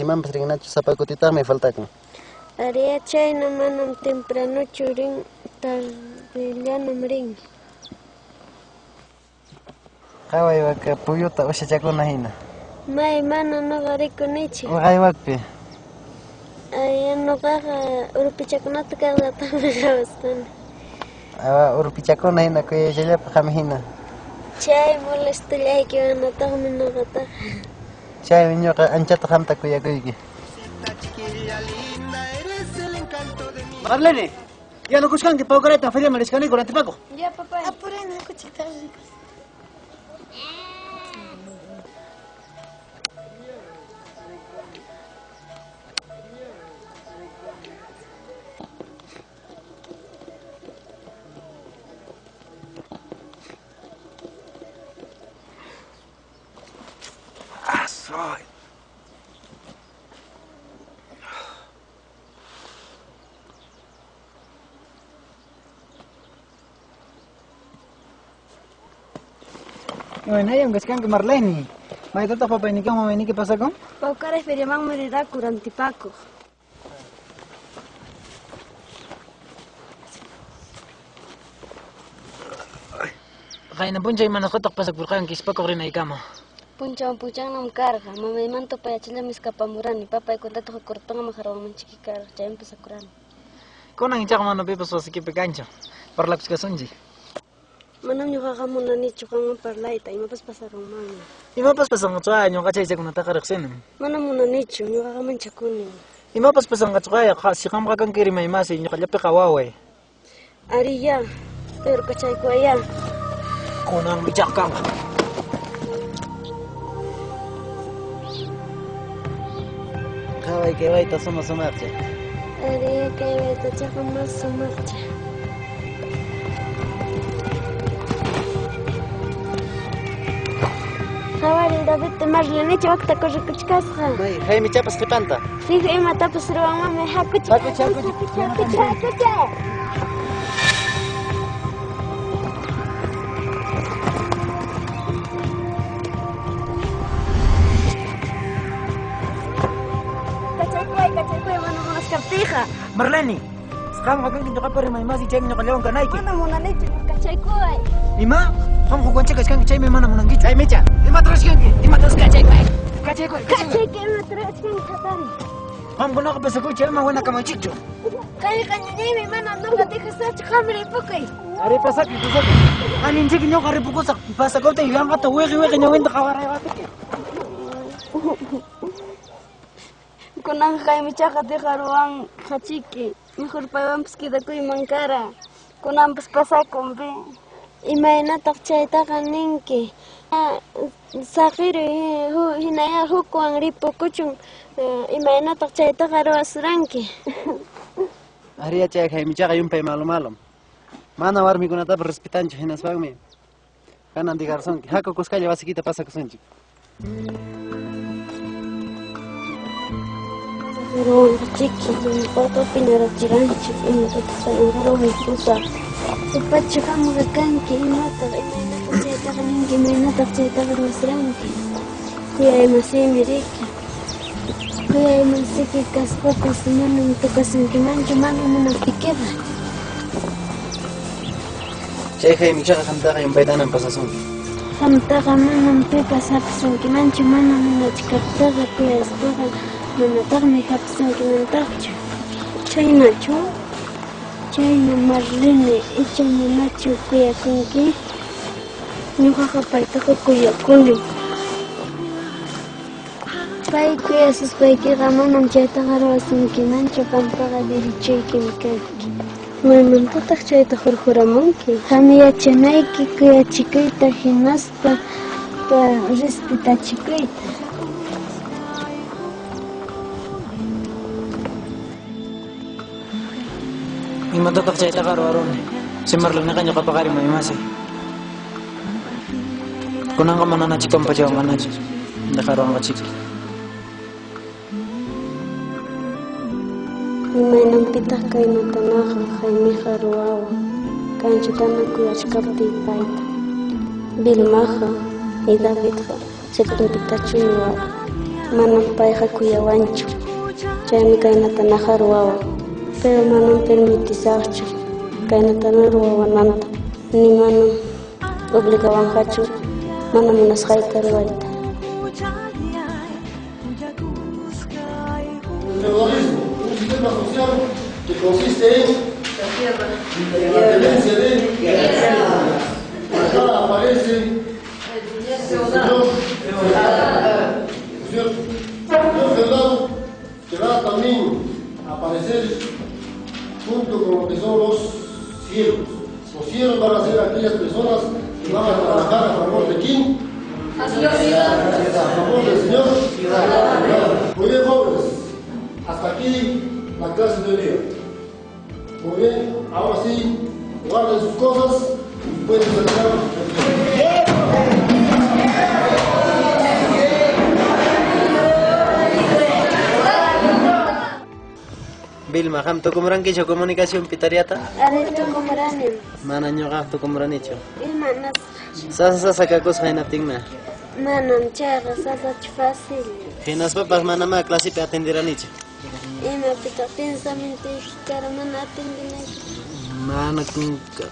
Wasimanpas rinnachu, sapa kutitaqmi faltakun. Ariya chayna manam tempranochu rin, tardellanam rin. Qhaway waka puyuta ushachakuna hina. May mana nuqa rikunichu. Uqaywakpi. Ay, nuqaqa urpichakunata kaqlataqmi qhawasqani. Awa urpichakuna hina kuyayllapaq qam hina. Chay molestollaykiwanataqmi nuqataqa. Chaymi ñuqa anchata qamta kuyakuyki. Marlene, ya no kushkanki pawkarayta feriaman rishkaniku rantipakuq. Ya, papá. Apurayna hakuchik tarde. Asoy. Imaynallam kachkanki Marlene. Maytataq papaynikiwan mamayniki pasakun? Pawkaray feriamanmi riraku rantipakuq. Qayna p'unchay imanasqataq pasakurqanki ispakuq rinaykama? Punchaw punchanam karqa. Mamaymanta upayachillam iskapamurani. Papay cuentata qukuruptinqa maqarawanmanchiki karqa. Chaymi pasakurani. Kunan ichaqa mana pipas wasikipi kanchu. Parlakuchkasunchik. Manam ñuqaqa munanichu qanwan parlayta. Imapas pasarunmanmi. Imapas pasanqachu ay ñuqa chaychakunataqa riqsinim. Manam munanichu. Ñuqaqa manchakunim. Imapas pasanqachu ay si qamqa kanki rimaymasi ñuqallapiqa waway. Ariya, pero kachaykuwayá. Kunanmi ichaqa kanqa. Qhaway kay wayta suma sumaqcha. Ariya kay waytachaqa mas sumaqcha. Qhawariy Davidta Marlenecha wakta corrikuchkasqa. May Jaimichapas qhipanta. Fijo imatapas ruwanmanmi hakuchi. Hakuchi, hakuchi. Hakuchi, hakuchi, hakuchi. Kachaykuway, kachaykuway mana munachkaptiyqa. Marlene, qamqa kanki ñuqapa rimaymasi chaymi ñuqallawan kanayki. Mana munanichu, kachaykuway. Ima? Qam hukwanchik kachkanki chaymi mana munankichu. Jaimicha, imata ruwachkanki? Imata kachaykuway. Kachaykuway, kachaykuway. Kachaykuway imata ruwachkanki hatari. Qamkunaqa pasakuychik ama wena kamachikchu. Kayqa ñañaymi mana nuqa dejasaqchu qam ripukuy. Ari pasakuy, pasakuy. Allinchiki ñuqa ripukusaq pasakuptin yanqata wiqi wiqi ñawinta qhawarayaptiki. Kunanqa Jaimichaqa dejaruwan qachiki. Mejor paywanpas quedakuyman kara. Kunanpas pasakun ve. Imaynataq chaytaqa ninki. Saqiruy hinaya hukwan ripukuchun. Imaynataq chaytaqa ruwasuranki. Ariya chay Jaimichaqa yumpay malo malom. Mana warmikunatapas respetanchu hinaspanmi. Kanan digarsunki. Haku kuskalla wasikita pasakusunchik. Saqiruwan qachiki. Ñuqaqa piñarachiranchik imatataq kananqa ruway Upachu qamqa kanki imataq imaynataq chaytaqa ninki imaynataq chaytaqa ruwasuranki. Kuyay masiymi riki. Kuyay masiki kaspapas manam tukasunkimanchu mana munaptikiqa. Chay Jaimichaqa qamtaqa yumpaytanam pasasunki. Qamtaqa manam pipas hapisunkimanchu mana munachkaptiqa kuyaspaqa manataqmi hapisunkimantaqchu. Chaynachu? Chayna Marlene, icha manachu kuyakunki? Ñuqaqa paytaqa kuyakunim. Pay kuyasuspaykiqa manam chaytaqa ruwasunkimanchu qampaqa derechoykim kanki. Maymantataq chayta hurquramunki? Qam yachanayki kuyachikuyta hinaspa respetachikuyta. Imatataq chaytaqa ruwaruni? Si Marleneqa ñuqapaqa rimaymasi. Kunanqa mananachu pampachawanqanachu. Dejaruwanqachiki. Imaynanpitaq kaynatanaqa Jaimiqa ruwawan kanchatana kuyachkaptiy payta. Vilmaqa y Davidqa ciertompitachu niwarqa. Manam payqa kuyawanchu. Chaymi kaynatanaqa ruwawan. Pero manam permitisaqchu kaynatana ruwawananta. Ni manam obligawanqachu mana munasqayta ruwayta. El feudalismo, un sistema social que consiste en la tenencia de tierras. Acá aparece el señor feudal, el feudal que va también a aparecer junto con lo que son los siervos. Los siervos van a ser aquellas personas que van a trabajar a favor de quién? A favor del señor. Muy bien, jóvenes. Hasta aquí la clase de hoy día. Muy bien, ahora sí, guarden sus cosas y pueden sacar. Vilma, qam tukumurankichu comunicación pitariata? Arí, tukumuranim. Mana ñuqaq tukumuranichu. Imanasqa? Sasa sasa kakusqa hinaptinmi. Manam chayqa sasachu fácil. Hinaspapas manamá clasepi atenderanichu. Imapitaq pensamientoyki kara mana atendinayki. Mana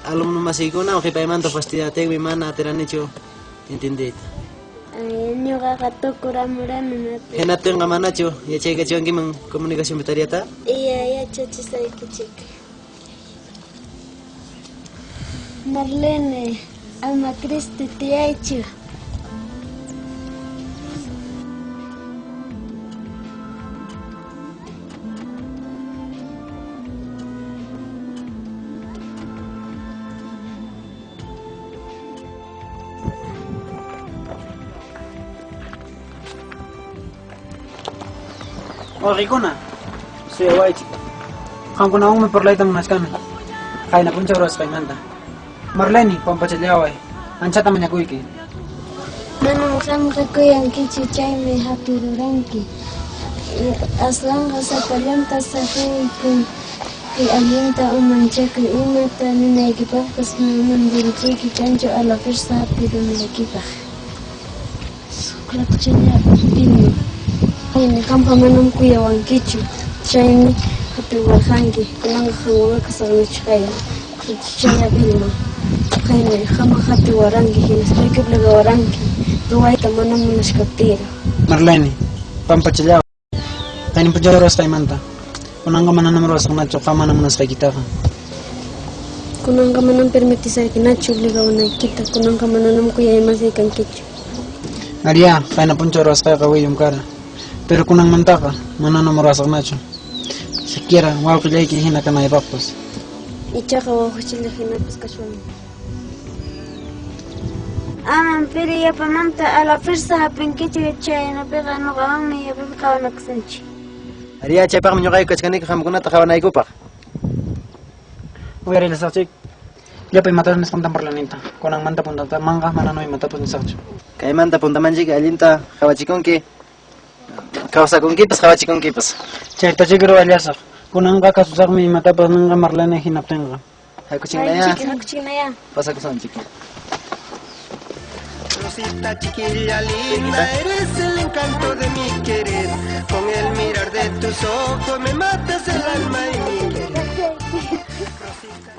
alumno masiykunawan qipaymanta fastidiatinmi mana atiranichu entendiyta. Ay, ñuqaqa tukuramuranim. Hinaptinqa manachu yachaykachiwankiman comunicación pitariata? Iya, yachachisaykichik. Marlene, ama Cristo tiyaychu. Wawqiykuna, suyawaychik. Qamkunawanmi parlayta munachkani. Qayna punchaw ruwasqaymanta. Marlene, pampachallaway. Anchata mañakuyki. Manam qamqa kuyankichu, chaymi hapiruranki. Aswanqa sapallanta saqiykuy allinta umanchakuy. Imata ninaykipaqpas manam derechoyki kanchu a la fuerza hapirunaykipaq. Ratuchalla Vilma. Qayna qamqa manam kuyawankichu, chaymi hapiwarqanki. Kunanqa qamwanqa kasaqnachu kaya. Ratuchalla Vilma. Qayna qamqa hapiwaranki, hinaspayki obligawaranki ruwayta mana munachkaptiyqa. Marlene, pampachallaway. Qayna punchaw ruwasqaymanta. Kunanqa mananam ruwasaqnachu qam mana munasqaykitaqa. Kunanqa manam permitisaykiñachu obligawanaykita. Kunanqa mananam kuyaymasiy kankichu. Aryá, qayna punchaw ruwasqayqa willum kara. Pero kunanmantaqa mananam ruwasaqnachu. Siquiera wawqillayki hina kanaypaqpas. Ichaqa wawqichilla hinapas kachwanmi. Amam, pero yapamanta a la fuerza hapinkichu chaynapiqa ñuqawanmi yapapi qhawanakusunchik. Aryá, chaypaqmi ñuqayku kachkaniku qamkunata qhawanaykupaq. Uyarilasaqchik. Llapa imatapas nisqantam parlanita. Kunanmanta puntamanqa mananam imatapas nisaqchu. Kaymanta puntamanchik allinta qhawachikunki. Kawsakunkipas qhawachikunkipas. Chaytachik ruwallasaq. Kunanqa kasusaqmi imatapas ninqa Marlene hinaptinqa. Hakuchinnaya. Hakuchinnaya. Pasakusunchik. Rosita chiquilla linda, eres el encanto de mi querer. Con el mirar de tus ojos me matas el alma y mi querer. Rosita.